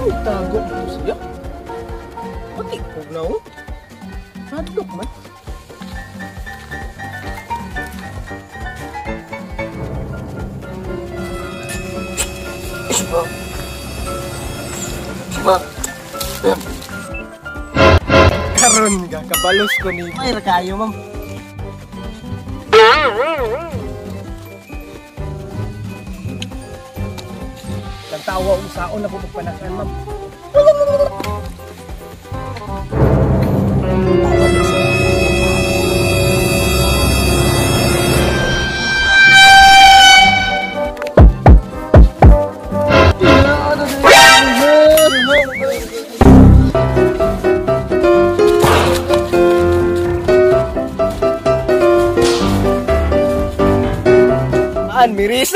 Anong tago mo siya? Patikog na oh. Hadlok man. Siba. Siba. Karon ga kabalos ko ni. Ay ra kayo, ma'am. Nagtawa og saon ako pagpanakan, ma'am. An miris.